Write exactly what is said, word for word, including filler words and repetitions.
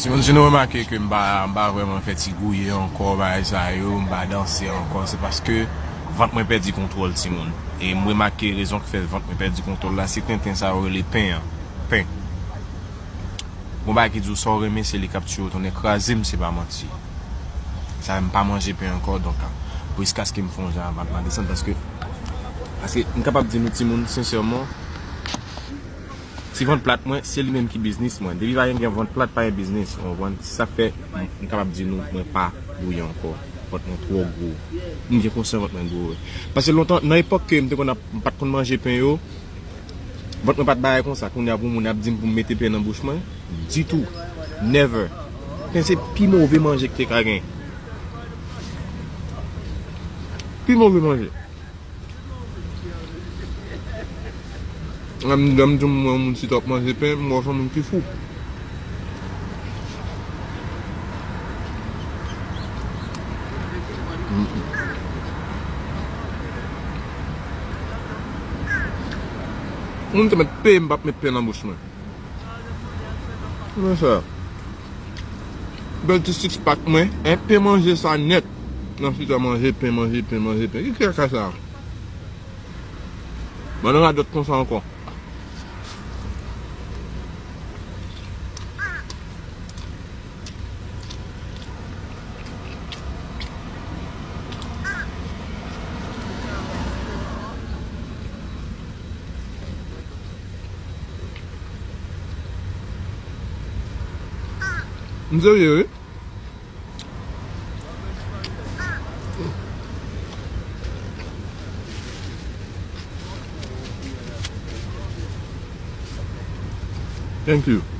Timoun, si nou remake ke m pa, m pa vrèman fè ti gouye ankò, bagay sa yo, m pa danse ankò, se paske vant mwen pèdi kontwòl, timoun. E m remake rezon ki fè vant mwen pèdi kontwòl la, se tenten sa yo rele pen an. Pen. Gon bagay ki di w sa w renmen, se li k ap tiye w. Tonnè kraze m, se pa manti. Sa, m pa manje pen ankò, donk, jiskaske m fè yon jan vant lan desann, paske, paske m kapab di nou, timoun, sensèman, si vant plat mwen, se li menm ki biznis mwen. Depi pa gen vant plat, pa gen biznis. Ou konprann? Se sa k fè m, m kapab di nou, mwen pa gouye ankò. Vant mwen twò gwo. M gen konsyan vant mwen gwo, wi. Paske lontan, nan epòk ke m te konn ap, m pa t konn manje pen yo, vant mwen pa t bagay konsa. Kounye a pou moun ap di m pou m mete pen nan bouch mwen, ditou. Never. Pen se pi move manje ki te ka gen. Pi move manje. Lè m, lè m di w m wè yon moun si t ap manje pen, m wè w se yon moun ki fou. Moun te mèt peye m p ap met pen nan bouch mwen. Kòman sa? Bèl ti six pack mwen, en pen manje sa nèt. Nan chita manje pen, manje pen, manje pen. Ki kaka sa? Ban nou radòt konsa ankò. M serye, wi. Thank you.